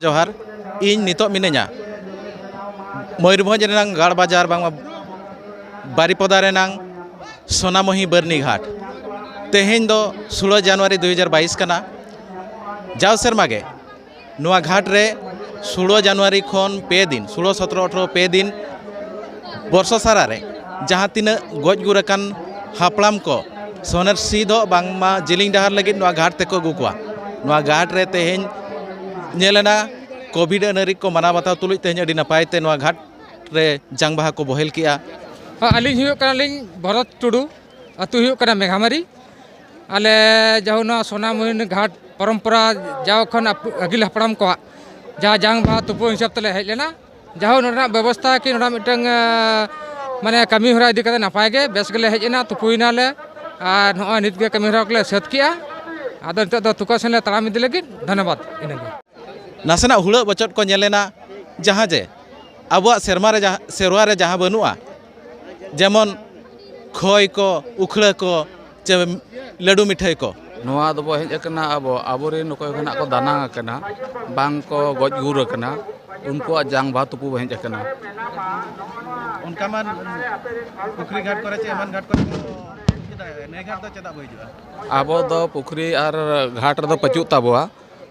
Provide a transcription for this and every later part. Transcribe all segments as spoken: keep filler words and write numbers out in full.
ᱡᱚᱦᱟᱨ᱾ ᱤᱧ ᱱᱤᱛᱚᱜ ᱢᱤᱱᱟᱹᱧᱟ ᱢᱚᱭᱩᱨᱵᱷᱚᱸᱡᱽ ᱨᱮᱱᱟᱝ ᱜᱟᱲ ᱵᱟᱡᱟᱨ, ᱵᱟᱝᱢᱟ ᱵᱟᱨᱤᱯᱚᱫᱟ ᱨᱮᱱᱟᱝ ᱥᱳᱱᱟᱢᱚᱦᱤ ᱵᱟᱹᱨᱱᱤ ᱜᱷᱟᱴ᱾ ᱛᱮᱦᱮᱧ ᱫᱚ ᱥᱳᱞᱳ ᱡᱟᱱᱩᱣᱟᱨᱤ ᱫᱩ ᱦᱟᱡᱟᱨ ᱵᱟᱭᱤᱥ ᱠᱟᱱᱟ᱾ ᱡᱟᱣ ᱥᱮᱨᱢᱟ ᱜᱮ ᱱᱚᱣᱟ ᱜᱷᱟᱴ ᱨᱮ ᱥᱳᱞᱳ ᱡᱟᱱᱩᱣᱟᱨᱤ ᱠᱷᱚᱱ ᱯᱮ ᱫᱤᱱ, ᱥᱳᱞᱳ, ᱥᱚᱛᱨᱚ, ᱟᱴᱷᱨᱚ, ᱯᱮ ᱫᱤᱱ ᱵᱚᱨᱥᱚ ᱥᱟᱨᱟ ᱨᱮ ᱡᱟᱦᱟᱸ ᱛᱤᱱᱟᱹᱜ ᱜᱚᱡ ᱜᱩᱨ ᱟᱠᱟᱱ ᱦᱟᱯᱲᱟᱢ ᱠᱚ ᱥᱚᱱᱮᱨ ᱥᱤᱫᱚᱜ, ᱵᱟᱝᱢᱟ ᱡᱮᱞᱮᱧ ᱰᱟᱦᱟᱨ ᱞᱟᱹᱜᱤᱫ ᱱᱚᱣᱟ ᱜᱷᱟᱴ ᱛᱮᱠᱚ ᱟᱹᱜᱩ ᱠᱚᱣᱟ᱾ ᱱᱚᱣᱟ ᱜᱷᱟᱴ ᱨᱮ ᱛᱮᱦᱮᱧ ᱧᱮᱞ ᱮᱱᱟ, ᱠᱳᱵᱷᱤᱰ ᱟᱹᱱᱟᱹᱨᱤ ᱠᱚ ᱢᱟᱱᱟᱣ ᱵᱟᱛᱟᱣ ᱛᱩᱞᱩᱡ ᱛᱮᱦᱮᱧ ᱟᱹᱰᱤ ᱱᱟᱯᱟᱭ ᱛᱮ ᱱᱚᱣᱟ ᱜᱷᱟᱴ ᱨᱮ ᱡᱟᱝ ᱵᱟᱦᱟ ᱠᱚ ᱵᱚᱦᱮᱞ ᱠᱮᱜᱼᱟ᱾ ᱦᱚᱸ, ᱟᱹᱞᱤᱧ ᱦᱩᱭᱩᱜ ᱠᱟᱱᱟᱞᱤᱧ ᱵᱷᱚᱨᱚᱛ ᱴᱩᱰᱩ, ᱟᱹᱛᱩ ᱦᱩᱭᱩᱜ ᱠᱟᱱᱟ ᱢᱮᱜᱷᱟᱢᱟᱨᱤ᱾ ᱟᱞᱮ ᱡᱟᱦᱳ ᱱᱚᱣᱟ ᱥᱳᱱᱟᱢᱩᱦᱤᱱ ᱜᱷᱟᱴ ᱯᱚᱨᱚᱢᱯᱚᱨᱟ ᱡᱟᱣ ᱠᱷᱚᱱ ᱟᱯ-, ᱟᱹᱜᱤᱞ ᱦᱟᱯᱲᱟᱢ ᱠᱚᱣᱟᱜ ᱡᱟᱦᱟᱸ ᱡᱟᱝ ᱵᱟᱦᱟ ᱛᱩᱯᱩ ᱦᱤᱥᱟᱹᱵ ᱛᱮᱞᱮ ᱦᱮᱡ ᱞᱮᱱᱟ᱾ ᱡᱟᱦᱳ ᱱᱚᱰᱮᱱᱟᱜ ᱵᱮᱵᱚᱥᱛᱷᱟ ᱠᱤ ᱱᱚᱰᱮ ᱢᱤᱫᱴᱟᱝ, ᱮ, ᱢᱟᱱᱮ ᱠᱟᱹᱢᱤ ᱦᱚᱨᱟ ᱤᱫᱤ ᱠᱟᱛᱮ ᱱᱟᱯᱟᱭ ᱜᱮ, ᱵᱮᱥ ᱜᱮᱞᱮ ᱦᱮᱡ ᱮᱱᱟ, ᱛᱩᱯᱩᱭᱮᱱᱟᱞᱮ᱾ ᱟᱨ ᱱᱚᱜᱼᱚᱭ ᱱᱤᱛ ᱜᱮ ᱠᱟᱹᱢᱤ ᱦᱚᱨᱟ ᱠᱚᱞᱮ ᱥᱟᱹᱛ ᱠᱮᱜᱼᱟ᱾ ᱟᱫᱚ ᱱᱤᱛᱚᱜ ᱫᱚ ᱛᱩᱠᱟᱹ ᱥᱮᱱ ᱞᱮ ᱛᱟᱲᱟᱢ ᱤᱫᱤ ᱞᱟᱹᱜᱤᱫ᱾ ᱫᱷᱚᱱᱭᱚᱵᱟᱫᱽ, ᱤᱱᱟᱹᱜᱮ᱾ ᱱᱟᱥᱮᱱᱟᱜ ᱦᱩᱲᱟᱹᱜ ᱵᱚᱪᱚᱫ ᱠᱚ ᱧᱮᱞ ᱮᱱᱟ, ᱡᱟᱦᱟᱸ ᱡᱮ ᱟᱵᱚᱣᱟᱜ ᱥᱮᱨᱢᱟ ᱨᱮ ᱡᱟᱦᱟᱸ, ᱥᱮᱨᱣᱟ ᱨᱮ ᱡᱟᱦᱟᱸ ᱵᱟᱹᱱᱩᱜᱼᱟ, ᱡᱮᱢᱚᱱ ᱠᱷᱚᱭ ᱠᱚ, ᱩᱠᱷᱲᱟᱹ ᱠᱚ, ᱪᱮ ᱞᱟᱹᱰᱩ ᱢᱤᱴᱷᱟᱹᱭ ᱠᱚ᱾ ᱱᱚᱣᱟ ᱫᱚᱵᱚ ᱦᱮᱡ ᱟᱠᱟᱱᱟ ᱟᱵᱚ, ᱟᱵᱚᱨᱮᱱ ᱚᱠᱚᱭ ᱠᱚ ᱱᱟᱜ ᱠᱚ ᱫᱟᱱᱟᱝ ᱟᱠᱟᱱᱟ, ᱵᱟᱝ ᱠᱚ ᱜᱚᱡ ᱜᱩᱨ ᱟᱠᱟᱱᱟ, ᱩᱱᱠᱩᱣᱟᱜ ᱡᱟᱝ ᱵᱟᱦᱟ ᱛᱩᱯᱩ ᱵᱚ ᱦᱮᱡ ᱟᱠᱟᱱᱟ᱾ ᱚᱱᱠᱟ ᱢᱟ ᱯᱩᱠᱷᱨᱤ ᱜᱷᱟᱴ ᱠᱚᱨᱮ ᱪᱮ ᱮᱢᱟᱱ ᱜᱷᱟᱴ ᱠᱚᱨᱮ ᱠᱚ ᱪᱮᱫᱟᱜ, ᱱᱟᱹᱭ ᱜᱷᱟᱴ ᱫᱚ ᱪᱮᱫᱟᱜ ᱵᱚ ᱦᱤᱡᱩᱜᱼᱟ? ᱟᱵᱚ ᱫᱚ ᱯᱩᱠᱷᱨᱤ ᱟᱨ ᱜᱷᱟᱴ ᱨᱮᱫᱚ ᱯᱟᱹᱪᱩᱜ ᱛᱟᱵᱚᱣᱟ᱾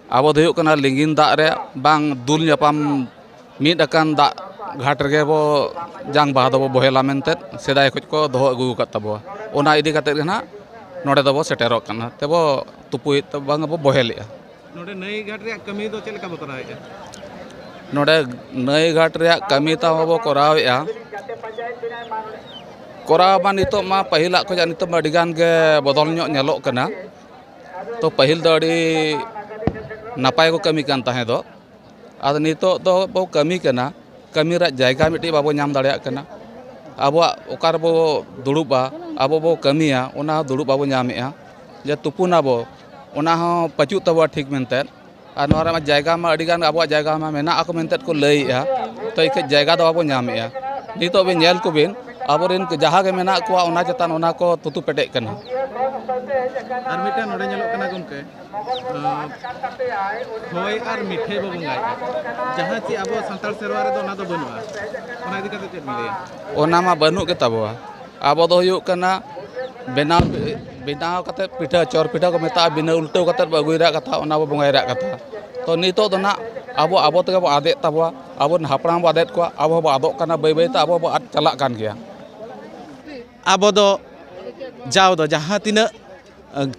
ᱟᱵᱚ ᱫᱚ ᱦᱩᱭᱩᱜ ᱠᱟᱱᱟ ᱞᱤᱸᱜᱤᱱ ᱫᱟᱜ ᱨᱮ ᱵᱟᱝ ᱫᱩᱞ ᱧᱟᱯᱟᱢ ᱢᱤᱫ ᱟᱠᱟᱱ ᱫᱟᱜ ᱜᱷᱟᱴ ᱨᱮᱜᱮ ᱵᱚ ᱡᱟᱝ ᱵᱟᱦᱟ ᱫᱚᱵᱚ ᱵᱚᱦᱮᱞᱟ ᱢᱮᱱᱛᱮ ᱥᱮᱫᱟᱭ ᱠᱷᱚᱱ ᱠᱚ ᱫᱚᱦᱚ ᱟᱹᱜᱩ ᱟᱠᱟᱫ ᱛᱟᱵᱚᱣᱟ᱾ ᱚᱱᱟ ᱤᱫᱤ ᱠᱟᱛᱮᱫ ᱜᱮ ᱱᱟᱦᱟᱜ ᱱᱚᱰᱮ ᱫᱚᱵᱚ ᱥᱮᱴᱮᱨᱚᱜ ᱠᱟᱱᱟ, ᱛᱮᱵᱚ ᱛᱩᱯᱩᱭᱮᱫ ᱛᱮ ᱵᱟᱝ ᱵᱚ ᱵᱚᱦᱮᱞᱮᱜᱼᱟ᱾ ᱱᱚᱰᱮ ᱱᱟᱹᱭ ᱜᱷᱟᱴ ᱨᱮᱭᱟᱜ ᱠᱟᱹᱢᱤ ᱫᱚ ᱪᱮᱫ ᱞᱮᱠᱟ ᱵᱚ ᱠᱚᱨᱟᱣᱮᱫᱼᱟ? ᱱᱚᱰᱮ ᱱᱟᱹᱭ ᱜᱷᱟᱴ ᱨᱮᱭᱟᱜ ᱠᱟᱹᱢᱤ ᱛᱟᱵᱚ ᱵᱚ ᱠᱚᱨᱟᱣᱮᱫᱼᱟ, ᱠᱚᱨᱟᱣ ᱢᱟ ᱱᱤᱛᱚᱜ ᱢᱟ ᱯᱟᱹᱦᱤᱞᱟᱜ ᱠᱷᱚᱱᱟᱜ ᱱᱤᱛᱚᱜ ᱢᱟ ᱟᱹᱰᱤ ᱜᱟᱱ ᱜᱮ ᱵᱚᱫᱚᱞ ᱧᱚᱜ ᱧᱮᱞᱚᱜ ᱠᱟᱱᱟ᱾ ᱛᱚ ᱯᱟᱹᱦᱤᱞ ᱫᱚ ᱟᱹᱰᱤ ᱱᱟᱯᱟᱭ ᱠᱚ ᱠᱟᱹᱢᱤ ᱠᱟᱱ ᱛᱟᱦᱮᱸ ᱫᱚ, ᱟᱫᱚ ᱱᱤᱛᱚᱜ ᱫᱚ ᱵᱚ ᱠᱟᱹᱢᱤ ᱠᱟᱱᱟ, ᱠᱟᱹᱢᱤ ᱨᱮᱭᱟᱜ ᱡᱟᱭᱜᱟ ᱢᱤᱫᱴᱤᱡ ᱵᱟᱵᱚ ᱧᱟᱢ ᱫᱟᱲᱮᱭᱟᱜ ᱠᱟᱱᱟ᱾ ᱟᱵᱚᱣᱟᱜ ᱚᱠᱟ ᱨᱮᱵᱚ ᱫᱩᱲᱩᱵᱼᱟ, ᱟᱵᱚ ᱵᱚ ᱠᱟᱹᱢᱤᱭᱟ, ᱚᱱᱟ ᱫᱩᱲᱩᱵ ᱵᱟᱵᱚ ᱧᱟᱢᱮᱜᱼᱟ᱾ ᱡᱮ ᱛᱩᱯᱩᱱᱟᱵᱚ, ᱚᱱᱟ ᱦᱚᱸ ᱯᱟᱹᱪᱩᱜ ᱛᱟᱵᱚᱣᱟ ᱴᱷᱤᱠ ᱢᱮᱱᱛᱮ᱾ ᱟᱨ ᱱᱚᱣᱟ ᱨᱮᱢᱟ ᱡᱟᱭᱜᱟ ᱢᱟ ᱟᱹᱰᱤᱜᱟᱱ ᱟᱵᱚᱣᱟᱜ ᱡᱟᱭᱜᱟ ᱢᱟ ᱢᱮᱱᱟᱜ ᱟᱠᱚ ᱢᱮᱱᱛᱮ ᱠᱚ ᱞᱟᱹᱭᱮᱜᱼᱟ, ᱛᱚ ᱤᱠᱷᱟᱹᱡ ᱡᱟᱭᱜᱟ ᱫᱚ ᱵᱟᱵᱚ ᱧᱟᱢᱮᱜᱼᱟ᱾ ᱱᱤᱛᱚᱜ ᱵᱤᱱ ᱧᱮᱞ ᱠᱚᱵᱤᱱ, ᱟᱵᱚᱨᱮᱱ ᱡᱟᱦᱟᱸ ᱜᱮ ᱢᱮᱱᱟᱜ ᱠᱚᱣᱟ, ᱚᱱᱟ ᱪᱮᱛᱟᱱ ᱚᱱᱟ ᱠᱚ ᱛᱩᱛᱩ ᱯᱮᱴᱮᱜ ᱠᱟᱱᱟ᱾ ᱟᱨ ᱢᱤᱫᱴᱟᱝ ᱱᱚᱰᱮ ᱧᱮᱞᱚᱜ ᱠᱟᱱᱟ ᱜᱚᱢᱠᱮ, ᱟᱸ, ᱠᱷᱚᱭ ᱟᱨ ᱢᱤᱴᱷᱟᱹᱭ ᱵᱚ ᱵᱚᱸᱜᱟᱭᱮᱫᱼᱟ, ᱡᱟᱦᱟᱸ ᱪᱮ ᱟᱵᱚ ᱥᱟᱱᱛᱟᱲ ᱥᱮᱨᱣᱟ ᱨᱮᱫᱚ ᱚᱱᱟ ᱫᱚ ᱵᱟᱹᱱᱩᱜᱼᱟ᱾ ᱚᱱᱟ ᱤᱫᱤ ᱠᱟᱛᱮ ᱪᱮᱫ ᱵᱤᱱ ᱞᱟᱹᱭᱟ? ᱚᱱᱟ ᱢᱟ ᱵᱟᱹᱱᱩᱜ ᱜᱮ ᱛᱟᱵᱚᱣᱟ᱾ ᱟᱵᱚ ᱫᱚ ᱦᱩᱭᱩᱜ ᱠᱟᱱᱟ ᱵᱮᱱᱟᱣ, ᱵᱮᱱᱟᱣ ᱠᱟᱛᱮ ᱯᱤᱴᱷᱟᱹ, ᱪᱚᱨ ᱯᱤᱴᱷᱟᱹ ᱠᱚ ᱢᱮᱛᱟᱜᱼᱟ, ᱵᱤᱱᱟᱹ ᱩᱞᱴᱟᱹᱣ ᱠᱟᱛᱮ ᱵᱚ ᱟᱹᱜᱩᱭ ᱨᱮᱭᱟᱜ ᱠᱟᱛᱷᱟ, ᱚᱱᱟ ᱵᱚ ᱵᱚᱸᱜᱟᱭ ᱨᱮᱭᱟᱜ ᱠᱟᱛᱷᱟ᱾ ᱛᱚ ᱱᱤᱛᱚᱜ ᱫᱚ ᱱᱟᱜ ᱟᱵᱚ, ᱟᱵᱚ ᱛᱮᱜᱮ ᱵᱚ ᱟᱫᱮᱜ ᱛᱟᱵᱚᱣᱟ, ᱟᱵᱚ ᱨᱮᱱ ᱦᱟᱯᱲᱟᱢ ᱵᱚ ᱟᱫᱮᱜ ᱠᱚᱣᱟ, ᱟᱵᱚ ᱦᱚᱸᱵᱚ ᱟᱫᱚᱜ ᱠᱟᱱᱟ, ᱵᱟᱹᱭ ᱵᱟᱹᱭ ᱛᱮ ᱟᱵᱚ ᱦᱚᱸᱵᱚ ᱟᱫ ᱪᱟᱞᱟᱜ ᱠᱟᱱ ᱜᱮᱭᱟ᱾ ᱟᱵᱚ ᱫᱚ ᱡᱟᱣ ᱫᱚ ᱡᱟᱦᱟᱸ ᱛᱤᱱᱟᱹᱜ, ᱟᱸ,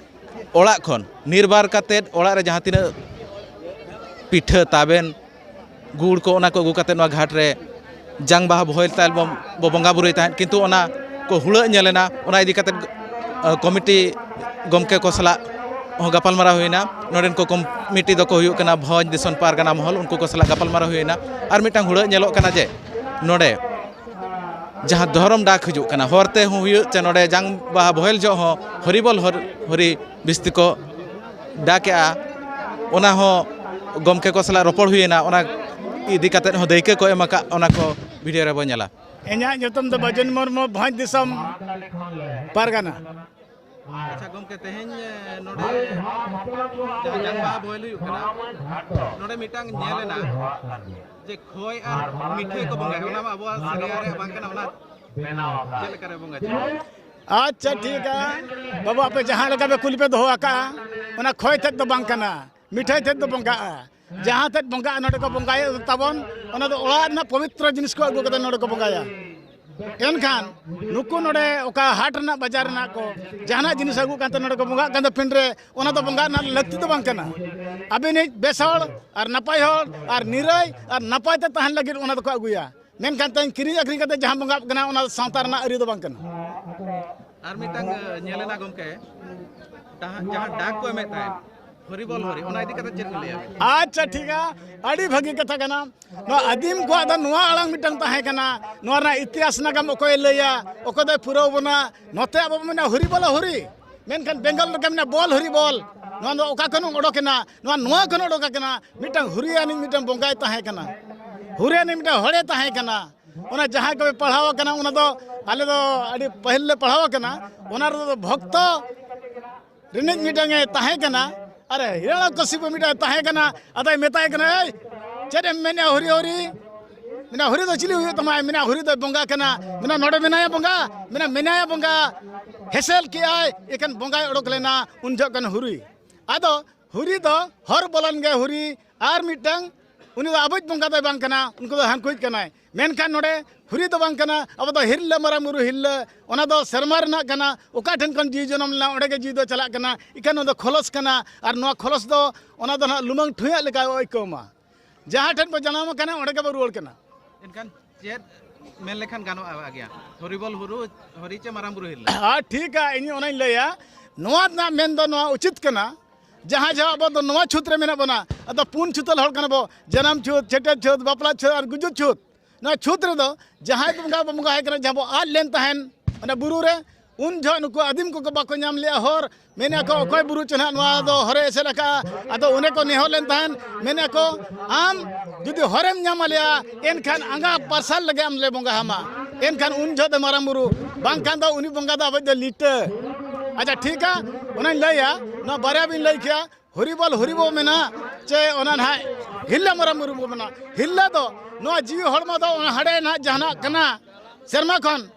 ᱚᱲᱟᱜ ᱠᱷᱚᱱ ᱱᱤᱨᱵᱟᱨ ᱠᱟᱛᱮᱫ, ᱚᱲᱟᱜ ᱨᱮ ᱡᱟᱦᱟᱸ ᱛᱤᱱᱟᱹᱜ ᱯᱤᱴᱷᱟᱹ, ᱛᱟᱵᱮᱱ, ᱜᱩᱲ ᱠᱚ, ᱚᱱᱟ ᱠᱚ ᱟᱹᱜᱩ ᱠᱟᱛᱮᱫ ᱱᱚᱣᱟ ᱜᱷᱟᱴ ᱨᱮ ᱡᱟᱝ ᱵᱟᱦᱟ ᱵᱚᱦᱮᱞ ᱛᱟᱭᱚᱢ ᱵᱚ, ᱵᱚ ᱵᱚᱸᱜᱟ ᱵᱩᱨᱩᱭ ᱛᱟᱦᱮᱸᱫ, ᱠᱤᱱᱛᱩ ᱚᱱᱟ ᱠᱚ ᱦᱩᱲᱟᱹᱜ ᱧᱮᱞ ᱮᱱᱟ᱾ ᱚᱱᱟ ᱤᱫᱤ ᱠᱟᱛᱮᱫ, ᱟᱸ, ᱠᱚᱢᱤᱴᱤ ᱜᱚᱢᱠᱮ ᱠᱚ ᱥᱟᱞᱟᱜ ᱦᱚᱸ ᱜᱟᱯᱟᱞᱢᱟᱨᱟᱣ ᱦᱩᱭᱮᱱᱟ᱾ ᱱᱚᱰᱮᱱ ᱠᱚ ᱠᱚᱢᱤᱴᱤ ᱫᱚᱠᱚ ᱦᱩᱭᱩᱜ ᱠᱟᱱᱟ ᱵᱷᱚᱸᱡᱽ ᱫᱤᱥᱚᱢ ᱯᱟᱨᱜᱟᱱᱟ ᱢᱚᱦᱚᱞ, ᱩᱱᱠᱩ ᱠᱚ ᱥᱟᱞᱟᱜ ᱜᱟᱯᱟᱞᱢᱟᱨᱟᱣ ᱦᱩᱭᱮᱱᱟ᱾ ᱟᱨ ᱢᱤᱫᱴᱟᱝ ᱦᱩᱲᱟᱹᱜ ᱧᱮᱞᱚᱜ ᱠᱟᱱᱟ ᱡᱮ ᱱᱚᱰᱮ ᱡᱟᱦᱟᱸ ᱫᱷᱚᱨᱚᱢ ᱰᱟᱠ ᱦᱤᱡᱩᱜ ᱠᱟᱱᱟ, ᱦᱚᱨ ᱛᱮ ᱦᱚᱸ ᱦᱩᱭᱩᱜ ᱪᱮ ᱱᱚᱰᱮ ᱡᱟᱝ ᱵᱟᱦᱟ ᱵᱚᱦᱮᱞ ᱡᱚᱦᱚᱜ ᱦᱚᱸ ᱦᱚᱨᱤᱵᱚᱞ ᱦᱚᱨ-, ᱦᱚᱨᱤ ᱵᱤᱥᱛᱤ ᱠᱚ ᱰᱟᱠᱮᱜᱼᱟ᱾ ᱚᱱᱟ ᱦᱚᱸ ᱜᱚᱢᱠᱮ ᱠᱚ ᱥᱟᱞᱟᱜ ᱨᱚᱯᱚᱲ ᱦᱩᱭᱮᱱᱟ, ᱚᱱᱟ ᱤᱫᱤ ᱠᱟᱛᱮᱫ ᱦᱚᱸ ᱫᱟᱹᱭᱠᱟᱹ ᱠᱚ ᱮᱢ ᱟᱠᱟᱫ, ᱚᱱᱟ ᱠᱚ ᱵᱷᱤᱰᱤᱭᱳ ᱨᱮᱵᱚ ᱧᱮᱞᱟ᱾ ᱤᱧᱟᱹᱜ ᱧᱩᱛᱩᱢ ᱫᱚ ᱵᱟᱹᱡᱩᱱ ᱢᱩᱨᱢᱩ, ᱵᱷᱚᱸᱡᱽ ᱫᱤᱥᱚᱢ ᱯᱟᱨᱜᱟᱱᱟ᱾ ᱟᱪᱪᱷᱟ ᱜᱚᱢᱠᱮ, ᱛᱮᱦᱮᱧ, ᱮ, ᱱᱚᱰᱮ ᱡᱟᱦᱟᱸ ᱡᱟᱝ ᱵᱟᱦᱟ ᱵᱚᱦᱮᱞ ᱦᱩᱭᱩᱜ ᱠᱟᱱᱟ, ᱱᱚᱰᱮ ᱢᱤᱫᱴᱟᱝ ᱧᱮᱞ ᱮᱱᱟ ᱡᱮ ᱠᱷᱚᱭ ᱟᱨ ᱢᱤᱴᱷᱟᱹᱭ ᱠᱚ ᱵᱚᱸᱜᱟᱭᱟ, ᱚᱱᱟ ᱢᱟ ᱟᱵᱚᱣᱟᱜ ᱥᱮᱨᱣᱟ ᱨᱮᱭᱟᱜ ᱵᱟᱝ ᱠᱟᱱᱟ, ᱚᱱᱟ ᱪᱮᱫ ᱞᱮᱠᱟ ᱨᱮ ᱵᱚᱸᱜᱟ ᱪᱮᱫ? ᱟᱪᱪᱷᱟ, ᱴᱷᱤᱠᱟ ᱵᱟᱹᱵᱩ, ᱟᱯᱮ ᱡᱟᱦᱟᱸ ᱞᱮᱠᱟ ᱯᱮ ᱠᱩᱞᱤ ᱯᱮ ᱫᱚᱦᱚ ᱟᱠᱟᱫᱼᱟ, ᱚᱱᱟ ᱠᱷᱚᱭ ᱛᱮᱫ ᱫᱚ ᱵᱟᱝ ᱠᱟᱱᱟ, ᱢᱤᱴᱷᱟᱹᱭ ᱛᱮᱫ ᱫᱚ ᱵᱚᱸᱜᱟᱜᱼᱟ᱾ ᱡᱟᱦᱟᱸ ᱛᱮᱫ ᱵᱚᱸᱜᱟᱜᱼᱟ ᱱᱚᱰᱮ ᱠᱚ ᱵᱚᱸᱜᱟᱭᱟ ᱛᱟᱵᱚᱱ, ᱚᱱᱟ ᱫᱚ ᱚᱲᱟᱜ ᱨᱮᱱᱟᱜ ᱯᱚᱵᱤᱛᱨᱚ ᱡᱤᱱᱤᱥ ᱠᱚ ᱟᱹᱜᱩ ᱠᱟᱛᱮ ᱱᱚᱰᱮ ᱠᱚ ᱵᱚᱸᱜᱟᱭᱟ᱾ ᱮᱱᱠᱷᱟᱱ ᱱᱩᱠᱩ ᱱᱚᱰᱮ ᱚᱠᱟ ᱦᱟᱴ ᱨᱮᱱᱟᱜ, ᱵᱟᱡᱟᱨ ᱨᱮᱱᱟᱜ ᱠᱚ ᱡᱟᱦᱟᱱᱟᱜ ᱡᱤᱱᱤᱥ ᱟᱹᱜᱩ ᱠᱟᱱᱛᱮ ᱱᱚᱰᱮ ᱠᱚ ᱵᱚᱸᱜᱟᱜ ᱠᱟᱱ ᱫᱚ ᱯᱤᱸᱰ ᱨᱮ, ᱚᱱᱟ ᱫᱚ ᱵᱚᱸᱜᱟ ᱨᱮᱱᱟᱜ ᱞᱟᱹᱠᱛᱤ ᱫᱚ ᱵᱟᱝ ᱠᱟᱱᱟ᱾ ᱟᱵᱤᱱᱤᱡ ᱵᱮᱥ ᱦᱚᱲ ᱟᱨ ᱱᱟᱯᱟᱭ ᱦᱚᱲ ᱟᱨ ᱱᱤᱨᱟᱹᱭ ᱟᱨ ᱱᱟᱯᱟᱭ ᱛᱮ ᱛᱟᱦᱮᱱ ᱞᱟᱹᱜᱤᱫ ᱚᱱᱟ ᱫᱚᱠᱚ ᱟᱹᱜᱩᱭᱟ᱾ ᱢᱮᱱᱠᱷᱟᱱ ᱛᱮᱦᱮᱧ ᱠᱤᱨᱤᱧ ᱟᱹᱠᱷᱨᱤᱧ ᱠᱟᱛᱮ ᱡᱟᱦᱟᱸ ᱵᱚᱸᱜᱟᱜ ᱠᱟᱱᱟ, ᱚᱱᱟ ᱫᱚ ᱥᱟᱶᱛᱟ ᱨᱮᱱᱟᱜ ᱟᱹᱨᱤ ᱫᱚ ᱵᱟᱝ ᱠᱟᱱᱟ᱾ ᱟᱨ ᱢᱤᱫᱴᱟᱝ, ᱮ, ᱧᱮᱞ ᱮᱱᱟ ᱜᱚᱢᱠᱮ, ᱰᱟᱦᱟ-, ᱡᱟᱦᱟᱸ ᱰᱟᱠ ᱠᱚ ᱮᱢᱮᱫ ᱛᱟᱦᱮᱸᱫ, ᱦᱚᱨᱤ ᱵᱚᱞ ᱦᱚᱨᱤ, ᱚᱱᱟ ᱤᱫᱤ ᱠᱟᱛᱮ ᱪᱮᱫ ᱵᱤᱱ ᱞᱟᱹᱭᱟ? ᱟᱪᱪᱷᱟ, ᱴᱷᱤᱠᱟ, ᱟᱹᱰᱤ ᱵᱷᱟᱹᱜᱤ ᱠᱟᱛᱷᱟ ᱠᱟᱱᱟ᱾ ᱱᱚᱣᱟ ᱟᱹᱫᱤᱢ ᱠᱚᱣᱟᱜ ᱫᱚ ᱱᱚᱣᱟ ᱟᱲᱟᱝ ᱢᱤᱫᱴᱟᱝ ᱛᱟᱦᱮᱸ ᱠᱟᱱᱟ, ᱱᱚᱣᱟ ᱨᱮᱱᱟᱜ ᱤᱛᱤᱦᱟᱥ ᱱᱟᱜᱟᱢ ᱚᱠᱚᱭᱮ ᱞᱟᱹᱭᱟ, ᱚᱠᱚᱭ ᱫᱚᱭ ᱯᱩᱨᱟᱹᱣ ᱵᱚᱱᱟ᱾ ᱱᱚᱛᱮ ᱟᱵᱚ ᱵᱚ ᱢᱮᱱᱟ ᱦᱚᱨᱤ ᱵᱚᱞ ᱦᱚᱨᱤ, ᱢᱮᱱᱠᱷᱟᱱ ᱵᱮᱝᱜᱚᱞ ᱨᱮᱫᱚ ᱢᱮᱱᱟ ᱵᱚᱞ ᱦᱚᱨᱤ ᱵᱚᱞ᱾ ᱱᱚᱣᱟ ᱫᱚ ᱚᱠᱟ ᱠᱷᱚᱱ ᱚᱰᱚᱠ ᱮᱱᱟ? ᱱᱚᱣᱟ, ᱱᱚᱣᱟ ᱠᱷᱚᱱ ᱚᱰᱚᱠ ᱟᱠᱟᱱᱟ, ᱢᱤᱫᱴᱟᱝ ᱦᱩᱨᱤᱭᱟᱱᱤᱡ ᱢᱤᱫᱴᱟᱝ ᱵᱚᱸᱜᱟᱭ ᱛᱟᱦᱮᱸ ᱠᱟᱱᱟ, ᱦᱩᱨᱤᱭᱟᱱᱤᱡ ᱢᱤᱫᱴᱟᱝ ᱦᱚᱲᱮ ᱛᱟᱦᱮᱸ ᱠᱟᱱᱟ᱾ ᱚᱱᱟ ᱡᱟᱦᱟᱸ ᱠᱚᱯᱮ ᱯᱟᱲᱦᱟᱣ ᱟᱠᱟᱱᱟ, ᱚᱱᱟ ᱫᱚ ᱟᱞᱮ ᱫᱚ ᱟᱹᱰᱤ ᱯᱟᱹᱦᱤᱞ ᱞᱮ ᱯᱟᱲᱦᱟᱣ ᱟᱠᱟᱱᱟ᱾ ᱚᱱᱟ ᱨᱮᱫᱚ ᱵᱷᱚᱠᱛᱚ ᱨᱤᱱᱤᱡ ᱢᱤᱫᱴᱟᱝ ᱮ ᱛᱟᱦᱮᱸ ᱠᱟᱱᱟ, ᱟᱨ ᱦᱤᱨᱚᱬᱚᱠᱚᱥᱤᱯᱩ ᱢᱤᱫᱴᱟᱝ ᱮ ᱛᱟᱦᱮᱸ ᱠᱟᱱᱟ᱾ ᱟᱫᱚᱭ ᱢᱮᱛᱟᱭ ᱠᱟᱱᱟ, "ᱮᱭ, ᱪᱮᱫ ᱮᱢ ᱢᱮᱱᱮᱜᱼᱟ ᱦᱩᱨᱤ ᱦᱩᱨᱤ?" ᱢᱮᱱᱟ, "ᱦᱩᱨᱤ ᱫᱚ ᱪᱤᱞᱤ ᱦᱩᱭᱩᱜ ᱛᱟᱢᱟ?" ᱢᱮᱱᱟ, "ᱦᱩᱨᱤ ᱫᱚᱭ ᱵᱚᱸᱜᱟ ᱠᱟᱱᱟ᱾" ᱢᱮᱱᱟ, "ᱱᱚᱰᱮ ᱢᱮᱱᱟᱭᱟ ᱵᱚᱸᱜᱟ?" ᱢᱮᱱᱟ, "ᱢᱮᱱᱟᱭᱟ ᱵᱚᱸᱜᱟ, ᱦᱮᱸᱥᱮᱞ ᱠᱮᱜᱼᱟᱭ, ᱮᱠᱷᱟᱱ ᱵᱚᱸᱜᱟᱭ ᱚᱰᱚᱠ ᱞᱮᱱᱟ, ᱩᱱ ᱡᱚᱦᱚᱜ ᱠᱟᱱ ᱦᱩᱨᱤ᱾" ᱟᱫᱚ ᱦᱩᱨᱤ ᱫᱚ ᱦᱚᱨ ᱵᱚᱞᱚᱱ ᱜᱮ ᱦᱩᱨᱤ, ᱟᱨ ᱢᱤᱫᱴᱟᱝ ᱩᱱᱤ ᱫᱚ ᱟᱵᱚᱭᱤᱡ ᱵᱚᱸᱜᱟ ᱫᱚᱭ ᱵᱟᱝ ᱠᱟᱱᱟ, ᱩᱱᱠᱩ ᱫᱚ ᱦᱟᱱᱠᱩᱭᱤᱡ ᱠᱟᱱᱟᱭ᱾ ᱢᱮᱱᱠᱷᱟᱱ ᱱᱚᱰᱮ ᱦᱩᱨᱤ ᱫᱚ ᱵᱟᱝ ᱠᱟᱱᱟ, ᱟᱵᱚ ᱫᱚ ᱦᱤᱨᱞᱟᱹ ᱢᱟᱨᱟᱝ ᱵᱩᱨᱩ ᱦᱤᱨᱞᱟᱹ, ᱚᱱᱟ ᱫᱚ ᱥᱮᱨᱢᱟ ᱨᱮᱱᱟᱜ ᱠᱟᱱᱟ, ᱚᱠᱟ ᱴᱷᱮᱱ ᱠᱷᱚᱱ ᱡᱤᱣᱤ ᱡᱚᱱᱚᱢ ᱞᱮᱱᱟ ᱚᱸᱰᱮ ᱜᱮ ᱡᱤᱣᱤ ᱫᱚ ᱪᱟᱞᱟᱜ ᱠᱟᱱᱟ᱾ ᱤᱠᱷᱟᱹᱱ ᱱᱚᱣᱟ ᱫᱚ ᱠᱷᱚᱞᱚᱥ ᱠᱟᱱᱟ, ᱟᱨ ᱱᱚᱣᱟ ᱠᱷᱚᱞᱚᱥ ᱫᱚ ᱚᱱᱟ ᱫᱚ ᱱᱟᱦᱟᱜ ᱞᱩᱢᱟᱹᱝ ᱴᱷᱩᱭᱟᱹᱜ ᱞᱮᱠᱟ ᱟᱹᱭᱠᱟᱹᱣ ᱢᱟ᱾ ᱡᱟᱦᱟᱸ ᱴᱷᱮᱱ ᱵᱚ ᱡᱟᱱᱟᱢ ᱟᱠᱟᱱᱟ ᱚᱸᱰᱮ ᱜᱮᱵᱚ ᱨᱩᱣᱟᱹᱲ ᱠᱟᱱᱟ᱾ ᱮᱱᱠᱷᱟᱱ ᱪᱮᱫ ᱢᱮᱱ ᱞᱮᱠᱷᱟᱱ ᱜᱟᱱᱚᱜᱼᱟ ᱜᱮᱭᱟ? ᱦᱚᱨᱤᱵᱚᱞ ᱦᱩᱨᱩ, ᱦᱚᱨᱤ ᱪᱮ ᱢᱟᱨᱟᱝ ᱵᱩᱨᱩ ᱦᱤᱨᱞᱟᱹ? ᱟᱨ ᱴᱷᱤᱠᱟ, ᱤᱧ ᱚᱱᱟᱧ ᱞᱟᱹᱭᱟ, ᱱᱚᱣᱟ ᱨᱮᱱᱟᱜ ᱢᱮᱱ ᱫᱚ ᱱᱚᱣᱟ ᱩᱪᱤᱛ ᱠᱟᱱᱟ, ᱡᱟᱦᱟᱸ ᱡᱟᱦᱟᱸ ᱟᱵᱚ ᱫᱚ ᱱᱚᱣᱟ ᱪᱷᱩᱛ ᱨᱮ ᱢᱮᱱᱟᱜ ᱵᱚᱱᱟ, ᱟᱫᱚ ᱯᱩᱱ ᱪᱷᱩᱛᱟᱹᱞ ᱦᱚᱲ ᱠᱟᱱᱟ ᱵᱚ, ᱡᱟᱱᱟᱢ ᱪᱷᱩᱛ, ᱪᱷᱟᱹᱴᱭᱟᱹᱨ ᱪᱷᱩᱛ, ᱵᱟᱯᱞᱟ ᱪᱷᱩᱛ ᱟᱨ ᱜᱩᱡᱩᱜ ᱪᱷᱩᱛ᱾ ᱱᱚᱣᱟ ᱪᱷᱩᱛ ᱨᱮᱫᱚ ᱡᱟᱦᱟᱸᱭ ᱵᱚᱸᱜᱟ ᱵᱚ ᱵᱚᱸᱜᱟ ᱟᱭ ᱠᱟᱱᱟ, ᱡᱟᱦᱟᱸ ᱵᱚ ᱟᱫ ᱞᱮᱱ ᱛᱟᱦᱮᱱ ᱚᱱᱟ ᱵᱩᱨᱩ ᱨᱮ, ᱩᱱ ᱡᱚᱦᱚᱜ ᱱᱩᱠᱩ ᱟᱹᱫᱤᱢ ᱠᱚᱠᱚ ᱵᱟᱠᱚ ᱧᱟᱢ ᱞᱮᱜᱼᱟ ᱦᱚᱨ, ᱢᱮᱱᱮᱜᱼᱟ ᱠᱚ, "ᱚᱠᱚᱭ ᱵᱩᱨᱩ ᱪᱚ ᱱᱟᱦᱟᱜ ᱱᱚᱣᱟ ᱫᱚ ᱦᱚᱨᱮ ᱮᱥᱮᱫ ᱟᱠᱟᱫᱼᱟ?" ᱟᱫᱚ ᱚᱱᱮ ᱠᱚ ᱱᱮᱦᱚᱨ ᱞᱮᱱ ᱛᱟᱦᱮᱱ, ᱢᱮᱱᱮᱜᱼᱟ ᱠᱚ, "ᱟᱢ ᱡᱩᱫᱤ ᱦᱚᱨᱮᱢ ᱧᱟᱢ ᱟᱞᱮᱭᱟ, ᱮᱱᱠᱷᱟᱱ ᱟᱸᱜᱟ ᱯᱟᱨᱥᱟᱞ ᱞᱟᱹᱜᱤᱫ ᱟᱢ ᱞᱮ ᱵᱚᱸᱜᱟ ᱟᱢᱟ, ᱮᱱᱠᱷᱟᱱ ᱩᱱ ᱡᱚᱦᱚᱜ ᱫᱚ ᱢᱟᱨᱟᱝ ᱵᱩᱨᱩ, ᱵᱟᱝᱠᱷᱟᱱ ᱫᱚ ᱩᱱᱤ ᱵᱚᱸᱜᱟ ᱫᱚ ᱟᱵᱚ ᱫᱚ ᱞᱤᱴᱟᱹ᱾" ᱟᱪᱪᱷᱟ, ᱴᱷᱤᱠᱟ, ᱚᱱᱟᱧ ᱞᱟᱹᱭᱟ, ᱱᱚᱣᱟ ᱵᱟᱨᱭᱟ ᱵᱤᱱ ᱞᱟᱹᱭ ᱠᱮᱭᱟ, ᱦᱚᱨᱤᱵᱚᱞ ᱦᱚᱨᱤᱵᱚ ᱢᱮᱱᱟ, ᱪᱮ ᱚᱱᱟ ᱱᱟᱦᱟᱜ ᱦᱤᱨᱞᱟᱹ ᱢᱟᱨᱟᱝ ᱵᱩᱨᱩ ᱵᱚ ᱢᱮᱱᱟ᱾ ᱦᱤᱨᱞᱟᱹ ᱫᱚ ᱱᱚᱣᱟ ᱡᱤᱣᱤ ᱦᱚᱲᱢᱚ ᱫᱚ ᱚᱱᱟ ᱦᱟᱸᱰᱮ ᱱᱟᱦᱟᱜ ᱡᱟᱦᱟᱱᱟᱜ ᱠᱟᱱᱟ ᱥᱮᱨᱢᱟ ᱠᱷᱚᱱ᱾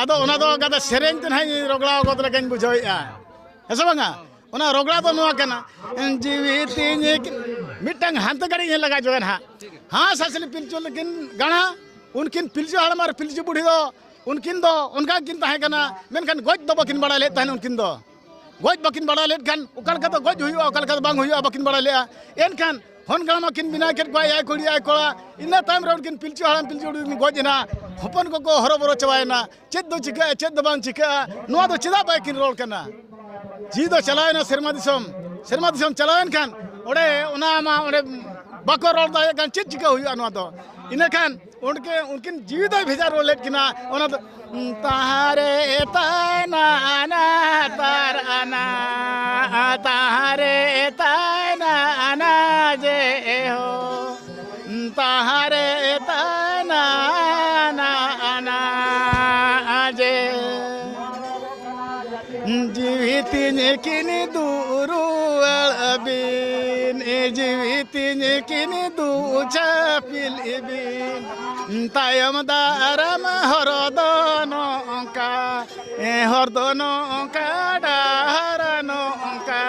ᱟᱫᱚ ᱚᱱᱟ ᱫᱚ ᱜᱟᱫᱟ ᱥᱮᱨᱮᱧ ᱛᱮ ᱱᱟᱦᱟᱜ ᱤᱧ ᱨᱚᱜᱽᱲᱟᱣ ᱜᱚᱫ ᱞᱮᱠᱟᱧ ᱵᱩᱡᱷᱟᱹᱣᱮᱫᱼᱟ, ᱦᱮᱸ ᱥᱮ ᱵᱟᱝᱟ? ᱚᱱᱟ ᱨᱚᱜᱽᱲᱟ ᱫᱚ ᱱᱚᱣᱟ ᱠᱟᱱᱟ, ᱡᱤᱣᱤ ᱛᱤᱧ ᱢᱤᱫᱴᱟᱝ ᱦᱟᱱᱛᱮ ᱜᱟᱹᱰᱤ ᱧᱮᱞ ᱞᱟᱜᱟ ᱡᱚᱜᱟ ᱱᱟᱦᱟᱜ᱾ ᱦᱟᱸᱥ ᱦᱟᱸᱥᱞᱤ ᱯᱤᱞᱪᱩ ᱞᱮᱠᱤᱱ ᱜᱟᱬᱟ, ᱩᱱᱠᱤᱱ ᱯᱤᱞᱪᱩ ᱦᱟᱲᱟᱢ ᱟᱨ ᱯᱤᱞᱪᱩ ᱵᱩᱲᱦᱤ ᱫᱚ, ᱩᱱᱠᱤᱱ ᱫᱚ ᱚᱱᱠᱟ ᱜᱮᱠᱤᱱ ᱛᱟᱦᱮᱸ ᱠᱟᱱᱟ, ᱢᱮᱱᱠᱷᱟᱱ ᱜᱚᱡ ᱫᱚ ᱵᱟᱹᱠᱤᱱ ᱵᱟᱲᱟᱭ ᱞᱮᱫ ᱛᱟᱦᱮᱱ ᱩᱱᱠᱤᱱ ᱫᱚ᱾ ᱜᱚᱡ ᱵᱟᱹᱠᱤᱱ ᱵᱟᱲᱟᱭ ᱞᱮᱫ ᱠᱷᱟᱱ ᱚᱠᱟ ᱞᱮᱠᱟ ᱫᱚ ᱜᱚᱡ ᱦᱩᱭᱩᱜᱼᱟ, ᱚᱠᱟ ᱞᱮᱠᱟ ᱫᱚ ᱵᱟᱝ ᱦᱩᱭᱩᱜᱼᱟ, ᱵᱟᱹᱠᱤᱱ ᱵᱟᱲᱟᱭ ᱞᱮᱫᱼᱟ᱾ ᱮᱱᱠᱷᱟᱱ ᱦᱚᱱ ᱜᱟᱲ ᱢᱟᱠᱤᱱ ᱵᱮᱱᱟᱣ ᱠᱮᱫ ᱠᱚᱣᱟ ᱮᱭᱟᱭ ᱠᱩᱲᱤ ᱮᱭᱟᱭ ᱠᱚᱲᱟ᱾ ᱤᱱᱟᱹ ᱛᱟᱭᱚᱢ ᱨᱮ ᱩᱱᱠᱤᱱ ᱯᱤᱞᱪᱩ ᱦᱟᱲᱟᱢ ᱯᱤᱞᱪᱩ ᱵᱩᱲᱦᱤ ᱠᱤᱱ ᱜᱚᱡ ᱮᱱᱟ᱾ ᱦᱚᱯᱚᱱ ᱠᱚᱠᱚ ᱦᱚᱨᱚᱵᱚᱨᱚ ᱪᱟᱵᱟᱭᱮᱱᱟ, ᱪᱮᱫ ᱫᱚ ᱪᱤᱠᱟᱹᱜᱼᱟ, ᱪᱮᱫ ᱫᱚ ᱵᱟᱝ ᱪᱤᱠᱟᱹᱜᱼᱟ, ᱱᱚᱣᱟ ᱫᱚ ᱪᱮᱫᱟᱜ ᱵᱟᱭᱠᱤᱱ ᱨᱚᱲ ᱠᱟᱱᱟ? ᱡᱤᱣᱤ ᱫᱚ ᱪᱟᱞᱟᱣᱮᱱᱟ ᱥᱮᱨᱢᱟ ᱫᱤᱥᱚᱢ, ᱥᱮᱨᱢᱟ ᱫᱤᱥᱚᱢ ᱪᱟᱞᱟᱣᱮᱱ ᱠᱷᱟᱱ ᱚᱸᱰᱮ ᱚᱱᱟ ᱢᱟ ᱚᱸᱰᱮ ᱵᱟᱠᱚ ᱨᱚᱲ ᱫᱟᱲᱮᱭᱟᱜ ᱠᱟᱱ, ᱪᱮᱫ ᱪᱤᱠᱟᱹ ᱦᱩᱭᱩᱜᱼᱟ ᱱᱚᱣᱟ ᱫᱚ? ᱤᱱᱟᱹ ᱠᱷᱟᱱ ᱩᱱᱠᱤᱱ, ᱩᱱᱠᱤᱱ ᱡᱤᱣᱤ ᱫᱚᱭ ᱵᱷᱮᱡᱟ ᱨᱩᱣᱟᱹᱲ ᱞᱮᱫ ᱠᱤᱱᱟ᱾ ᱚᱱᱟ ᱫᱚ ᱛᱟᱦᱟᱨᱮ ᱛᱟᱭᱱᱟ ᱟᱱᱟ ᱛᱟᱨ ᱟᱱᱟ, ᱛᱟᱦᱟᱨᱮ ᱛᱟᱭᱱᱟ ᱟᱱᱟ ᱡᱮ ᱮ ᱦᱳ, ᱛᱟᱦᱟᱨᱮ ᱛᱟᱭᱱᱟ ᱟᱱᱟ ᱟᱱᱟ ᱡᱮ ᱠᱤᱱ ᱫᱩᱜ ᱨᱩᱣᱟᱹᱲ ᱵᱤᱱ, ᱮ ᱡᱤᱣᱤ ᱛᱤᱧ ᱠᱤᱱ ᱫᱩᱜ ᱪᱷᱟᱹᱯᱤᱞ ᱵᱤᱱ᱾ ᱛᱟᱭᱚᱢ ᱫᱟᱨᱟᱢ ᱦᱚᱨ ᱫᱚ ᱱᱚᱝᱠᱟ, ᱮ ᱦᱚᱨ ᱫᱚ ᱱᱚᱝᱠᱟ, ᱰᱟᱦᱟᱨ ᱱᱚᱝᱠᱟ᱾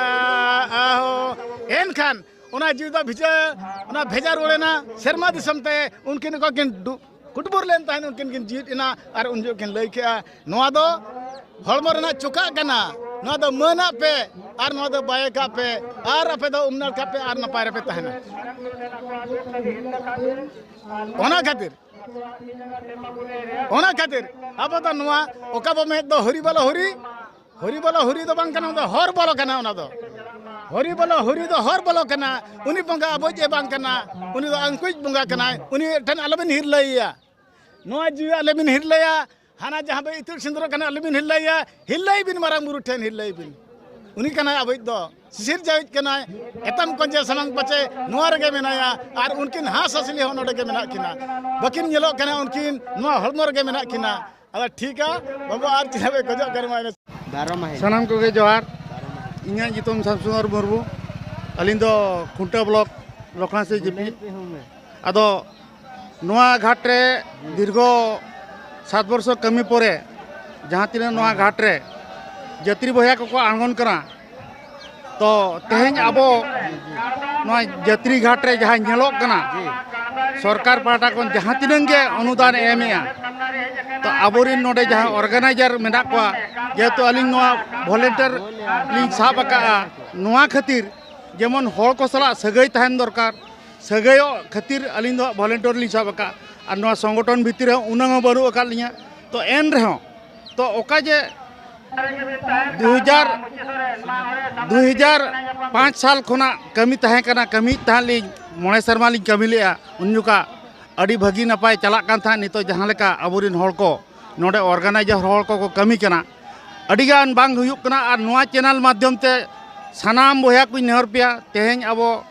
ᱟᱦᱳ, ᱮᱱᱠᱷᱟᱱ ᱚᱱᱟ ᱡᱤᱣᱤ ᱫᱚ ᱵᱷᱤᱡᱟᱹ, ᱚᱱᱟ ᱵᱷᱮᱡᱟ ᱨᱩᱣᱟᱹᱲ ᱮᱱᱟ ᱥᱮᱨᱢᱟ ᱫᱤᱥᱚᱢ ᱛᱮ᱾ ᱩᱱᱠᱤᱱ ᱠᱚ ᱠᱤᱱ ᱰᱩ-, ᱠᱩᱴᱵᱩᱨ ᱞᱮᱱ ᱛᱟᱦᱮᱸᱫ, ᱩᱱᱠᱤᱱ ᱠᱤᱱ ᱡᱤᱣᱤᱫ ᱮᱱᱟ᱾ ᱟᱨ ᱩᱱ ᱡᱚᱦᱚᱜ ᱠᱤᱱ ᱞᱟᱹᱭ ᱠᱮᱜᱼᱟ, ᱱᱚᱣᱟ ᱫᱚ ᱦᱚᱲᱢᱚ ᱨᱮᱱᱟᱜ ᱪᱚᱠᱟᱜ ᱠᱟᱱᱟ, ᱱᱚᱣᱟ ᱫᱚ ᱢᱟᱹᱱᱟᱜ ᱯᱮ ᱟᱨ ᱱᱚᱣᱟ ᱫᱚ ᱵᱟᱭ ᱠᱟᱜ ᱯᱮ, ᱟᱨ ᱟᱯᱮ ᱫᱚ ᱩᱢ ᱱᱟᱲᱠᱟᱜ ᱯᱮ ᱟᱨ ᱱᱟᱯᱟᱭ ᱨᱮᱯᱮ ᱛᱟᱦᱮᱱᱟ᱾ ᱚᱱᱟ ᱠᱷᱟᱹᱛᱤᱨ, ᱚᱱᱟ ᱠᱷᱟᱹᱛᱤᱨ ᱟᱵᱚ ᱫᱚ ᱱᱚᱣᱟ ᱚᱠᱟ ᱵᱚ ᱢᱮᱱᱮᱫ ᱫᱚ ᱦᱚᱨᱤ ᱵᱚᱞᱚ ᱦᱚᱨᱤ, ᱦᱚᱨᱤ ᱵᱚᱞᱚ ᱦᱚᱨᱤ ᱫᱚ ᱵᱟᱝ ᱠᱟᱱᱟ, ᱚᱱᱟ ᱫᱚ ᱦᱚᱨ ᱵᱚᱞᱚ ᱠᱟᱱᱟ᱾ ᱚᱱᱟ ᱫᱚ ᱦᱚᱨᱤ ᱵᱚᱞᱚ ᱦᱚᱨᱤ ᱫᱚ ᱦᱚᱨ ᱵᱚᱞᱚ ᱠᱟᱱᱟ᱾ ᱩᱱᱤ ᱵᱚᱸᱜᱟ ᱟᱵᱚᱭᱤᱡ ᱮ ᱵᱟᱝ ᱠᱟᱱᱟ, ᱩᱱᱤ ᱫᱚ ᱟᱝᱠᱩᱭᱤᱡ ᱵᱚᱸᱜᱟ ᱠᱟᱱᱟᱭ᱾ ᱩᱱᱤ ᱴᱷᱮᱱ ᱟᱞᱚᱵᱤᱱ ᱦᱤᱨᱞᱟᱹᱭᱮᱭᱟ᱾ ᱱᱚᱣᱟ ᱡᱤᱣᱤ ᱟᱞᱚᱵᱤᱱ ᱦᱤᱨᱞᱟᱹᱭᱟ᱾ ᱦᱟᱱᱟ ᱡᱟᱦᱟᱸ ᱵᱚ ᱤᱛᱩᱫ ᱥᱤᱸᱫᱩᱨᱚᱜ ᱠᱟᱱᱟ, ᱟᱞᱚᱵᱤᱱ ᱦᱤᱨᱞᱟᱹᱭᱮᱭᱟ᱾ ᱦᱤᱨᱞᱟᱹᱭ ᱵᱤᱱ, ᱢᱟᱨᱟᱝ ᱵᱩᱨᱩ ᱴᱷᱮᱱ ᱦᱤᱨᱞᱟᱹᱭ ᱵᱤᱱ᱾ ᱩᱱᱤ ᱠᱟᱱᱟᱭ ᱟᱵᱚᱭᱤᱡ ᱫᱚ, ᱥᱤᱥᱤᱨ ᱡᱟᱣᱤᱡ ᱠᱟᱱᱟᱭ᱾ ᱮᱛᱟᱢ ᱠᱚᱧᱡᱮ ᱥᱟᱢᱟᱝ ᱯᱟᱪᱮ ᱱᱚᱣᱟ ᱨᱮᱜᱮ ᱢᱮᱱᱟᱭᱟ, ᱟᱨ ᱩᱱᱠᱤᱱ ᱦᱟᱸᱥ ᱦᱟᱸᱥᱞᱤ ᱦᱚᱸ ᱱᱚᱰᱮ ᱜᱮ ᱢᱮᱱᱟᱜ ᱠᱤᱱᱟ᱾ ᱵᱟᱹᱠᱤᱱ ᱧᱮᱞᱚᱜ ᱠᱟᱱᱟ, ᱩᱱᱠᱤᱱ ᱱᱚᱣᱟ ᱦᱚᱲᱢᱚ ᱨᱮᱜᱮ ᱢᱮᱱᱟᱜ ᱠᱤᱱᱟ᱾ ᱟᱫᱚ ᱴᱷᱤᱠᱟ ᱵᱟᱹᱵᱩ, ᱟᱨ ᱪᱮᱫ ᱦᱚᱸ ᱵᱟᱭ ᱠᱷᱚᱡᱚᱜ ᱠᱟᱱᱟ, ᱢᱟ ᱤᱱᱟᱹ᱾ ᱵᱟᱨᱚ ᱢᱟᱹᱦᱤᱛ᱾ ᱥᱟᱱᱟᱢ ᱠᱚᱜᱮ ᱡᱚᱦᱟᱨ᱾ ᱵᱟᱨᱚ ᱢᱟᱹᱦᱤᱛ᱾ ᱤᱧᱟᱹᱜ ᱧᱩᱛᱩᱢ ᱥᱟᱢᱥᱩᱱᱫᱚᱨ ᱢᱩᱨᱢᱩ᱾ ᱟᱹᱞᱤᱧ ᱫᱚ ᱠᱷᱩᱱᱴᱟᱹ ᱵᱞᱚᱠ ᱞᱚᱠᱷᱱᱟ ᱥᱮ ᱡᱤᱯᱤ᱾ ᱟᱫᱚ ᱱᱚᱣᱟ ᱜᱷᱟᱴ ᱨᱮ ᱫᱤᱨᱜᱷᱚ ᱥᱟᱛ ᱵᱚᱨᱥᱚ ᱠᱟᱹᱢᱤ ᱯᱚᱨᱮ ᱡᱟᱦᱟᱸ ᱛᱤᱱᱟᱹᱜ ᱱᱚᱣᱟ ᱜᱷᱟᱴ ᱨᱮ ᱡᱟᱹᱛᱨᱤ ᱵᱚᱭᱦᱟ ᱠᱚᱠᱚ ᱟᱬᱜᱚᱱ ᱠᱟᱱᱟ, ᱛᱚ ᱛᱮᱦᱮᱧ ᱟᱵᱚ ᱱᱚᱣᱟ ᱡᱟᱹᱛᱨᱤ ᱜᱷᱟᱴ ᱨᱮ ᱡᱟᱦᱟᱸ ᱧᱮᱞᱚᱜ ᱠᱟᱱᱟ, ᱥᱚᱨᱠᱟᱨ ᱯᱟᱦᱴᱟ ᱠᱷᱚᱱ ᱡᱟᱦᱟᱸ ᱛᱤᱱᱟᱹᱝ ᱜᱮ ᱚᱱᱩᱫᱟᱱ ᱮ ᱮᱢᱮᱜᱼᱟ, ᱛᱚ ᱟᱵᱚᱨᱮᱱ ᱱᱚᱰᱮ ᱡᱟᱦᱟᱸ ᱚᱨᱜᱟᱱᱟᱭᱡᱟᱨ ᱢᱮᱱᱟᱜ ᱠᱚᱣᱟ, ᱡᱮᱦᱮᱛᱩ ᱟᱹᱞᱤᱧ ᱱᱚᱣᱟ ᱵᱷᱚᱞᱮᱱᱴᱤᱭᱟᱨ ᱞᱤᱧ ᱥᱟᱵ ᱟᱠᱟᱫᱼᱟ, ᱱᱚᱣᱟ ᱠᱷᱟᱹᱛᱤᱨ ᱡᱮᱢᱚᱱ ᱦᱚᱲ ᱠᱚ ᱥᱟᱞᱟᱜ ᱥᱟᱹᱜᱟᱹᱭ ᱛᱟᱦᱮᱱ ᱫᱚᱨᱠᱟᱨ, ᱥᱟᱹᱜᱟᱹᱭᱚᱜ ᱠᱷᱟᱹᱛᱤᱨ ᱟᱹᱞᱤᱧ ᱫᱚ ᱦᱟᱸᱜ ᱵᱷᱚᱞᱮᱱᱴᱤᱭᱟᱨ ᱞᱤᱧ ᱥᱟᱵ ᱟᱠᱟᱫᱼᱟ᱾ ᱟᱨ ᱱᱚᱣᱟ ᱥᱚᱝᱜᱚᱴᱷᱚᱱ ᱵᱷᱤᱛᱤᱨ ᱨᱮ ᱩᱱᱟᱹᱝ ᱦᱚᱸ ᱵᱟᱹᱱᱩᱜ ᱟᱠᱟᱫ ᱞᱤᱧᱟ᱾ ᱛᱚ ᱮᱱ ᱨᱮᱦᱚᱸ, ᱛᱚ ᱚᱠᱟ ᱡᱮ ᱫᱩ ᱦᱟᱡᱟᱨ, ᱫᱩ ᱦᱟᱡᱟᱨ ᱯᱟᱸᱪ ᱥᱟᱞ ᱠᱷᱚᱱᱟᱜ ᱠᱟᱹᱢᱤ ᱛᱟᱦᱮᱸ ᱠᱟᱱᱟ, ᱠᱟᱹᱢᱤᱭᱮᱫ ᱛᱟᱦᱮᱸᱫ ᱞᱤᱧ, ᱢᱚᱬᱮ ᱥᱮᱨᱢᱟ ᱞᱤᱧ ᱠᱟᱹᱢᱤ ᱞᱮᱫᱼᱟ᱾ ᱩᱱ ᱡᱚᱠᱷᱟ ᱟᱹᱰᱤ ᱵᱷᱟᱹᱜᱤ ᱱᱟᱯᱟᱭ ᱪᱟᱞᱟᱜ ᱠᱟᱱ ᱛᱟᱦᱮᱸᱫ᱾ ᱱᱤᱛᱚᱜ ᱡᱟᱦᱟᱸ ᱞᱮᱠᱟ ᱟᱵᱚᱨᱮᱱ ᱦᱚᱲ ᱠᱚ ᱱᱚᱰᱮ ᱚᱨᱜᱟᱱᱟᱭᱡᱟᱨ ᱦᱚᱲ ᱠᱚᱠᱚ ᱠᱟᱹᱢᱤ ᱠᱟᱱᱟ, ᱟᱹᱰᱤᱜᱟᱱ ᱵᱟᱝ ᱦᱩᱭᱩᱜ ᱠᱟᱱᱟ᱾ ᱟᱨ ᱱᱚᱣᱟ ᱪᱮᱱᱮᱞ ᱢᱟᱫᱽᱫᱷᱚᱢ ᱛᱮ ᱥᱟᱱᱟᱢ ᱵᱚᱭᱦᱟ ᱠᱚᱧ ᱱᱮᱦᱚᱨ ᱯᱮᱭᱟ, ᱛᱮᱦᱮᱧ ᱟᱵᱚ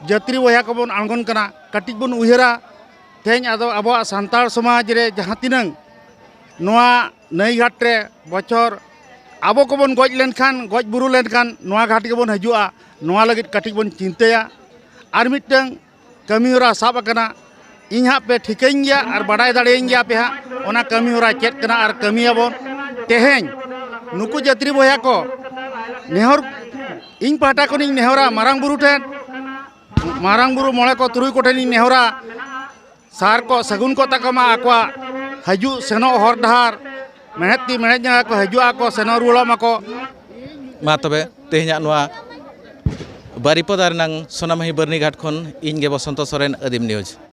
ᱡᱟᱹᱛᱨᱤ ᱵᱚᱭᱦᱟ ᱠᱚᱵᱚᱱ ᱟᱬᱜᱚᱱ ᱠᱟᱱᱟ, ᱠᱟᱹᱴᱤᱡ ᱵᱚᱱ ᱩᱭᱦᱟᱹᱨᱟ᱾ ᱛᱮᱦᱮᱧ ᱟᱫᱚ ᱟᱵᱚᱣᱟᱜ ᱥᱟᱱᱛᱟᱲ ᱥᱚᱢᱟᱡᱽ ᱨᱮ ᱡᱟᱦᱟᱸ ᱛᱤᱱᱟᱹᱝ ᱱᱚᱣᱟ ᱱᱟᱹᱭ ᱜᱷᱟᱴ ᱨᱮ ᱵᱚᱪᱷᱚᱨ ᱟᱵᱚ ᱠᱚᱵᱚᱱ ᱜᱚᱡ ᱞᱮᱱᱠᱷᱟᱱ, ᱜᱚᱡ ᱵᱩᱨᱩ ᱞᱮᱱᱠᱷᱟᱱ ᱱᱚᱣᱟ ᱜᱷᱟᱴ ᱜᱮᱵᱚᱱ ᱦᱤᱡᱩᱜᱼᱟ, ᱱᱚᱣᱟ ᱞᱟᱹᱜᱤᱫ ᱠᱟᱹᱴᱤᱡ ᱵᱚᱱ ᱪᱤᱱᱛᱟᱹᱭᱟ᱾ ᱟᱨ ᱢᱤᱫᱴᱟᱝ ᱠᱟᱹᱢᱤ ᱦᱚᱨᱟ ᱥᱟᱵ ᱟᱠᱟᱱᱟ, ᱤᱧ ᱦᱟᱸᱜ ᱯᱮ ᱴᱷᱤᱠᱟᱹᱧ ᱜᱮᱭᱟ ᱟᱨ ᱵᱟᱰᱟᱭ ᱫᱟᱲᱮᱭᱟᱹᱧ ᱜᱮᱭᱟ ᱯᱮ ᱦᱟᱸᱜ ᱚᱱᱟ ᱠᱟᱹᱢᱤ ᱦᱚᱨᱟ ᱪᱮᱫ ᱠᱟᱱᱟ ᱟᱨ ᱠᱟᱹᱢᱤᱭᱟᱵᱚᱱ᱾ ᱛᱮᱦᱮᱧ ᱱᱩᱠᱩ ᱡᱟᱹᱛᱨᱤ ᱵᱚᱭᱦᱟ ᱠᱚ ᱱᱮᱦᱚᱨ, ᱤᱧ ᱯᱟᱦᱴᱟ ᱠᱷᱚᱱᱤᱧ ᱱᱮᱦᱚᱨᱟ ᱢᱟᱨᱟᱝ ᱵᱩᱨᱩ ᱴᱷᱮᱱ, ᱢᱟᱨᱟᱝ ᱵᱩᱨᱩ ᱢᱚᱬᱮ ᱠᱚ ᱛᱩᱨᱩᱭ ᱠᱚᱴᱷᱮᱱᱤᱧ ᱱᱮᱦᱚᱨᱟ, ᱥᱟᱨ ᱠᱚ ᱥᱟᱹᱜᱩᱱ ᱠᱚᱜ ᱛᱟᱠᱚ ᱢᱟ, ᱟᱠᱚᱣᱟᱜ ᱦᱤᱡᱩᱜ ᱥᱮᱱᱚᱜ ᱦᱚᱨ ᱰᱟᱦᱟᱨ ᱢᱮᱬᱦᱮᱫ ᱛᱤ ᱢᱮᱬᱦᱮᱫ ᱡᱟᱸᱜᱟ ᱠᱚ ᱦᱤᱡᱩᱜ ᱟᱠᱚ, ᱥᱮᱱᱚᱜ ᱨᱩᱣᱟᱹᱲᱚᱜ ᱢᱟᱠᱚ᱾ ᱢᱟ ᱛᱚᱵᱮ, ᱛᱮᱦᱮᱧᱟᱜ ᱱᱚᱣᱟ ᱵᱟᱨᱤᱯᱚᱫᱟ ᱨᱮᱱᱟᱝ ᱥᱳᱱᱟᱢᱟᱹᱦᱤ ᱵᱟᱹᱨᱱᱤ ᱜᱷᱟᱴ ᱠᱷᱚᱱ ᱤᱧ ᱜᱮ ᱵᱚᱥᱚᱱᱛᱚ ᱥᱚᱨᱮᱱ, ᱟᱹᱫᱤᱢ ᱱᱤᱭᱩᱡᱽ᱾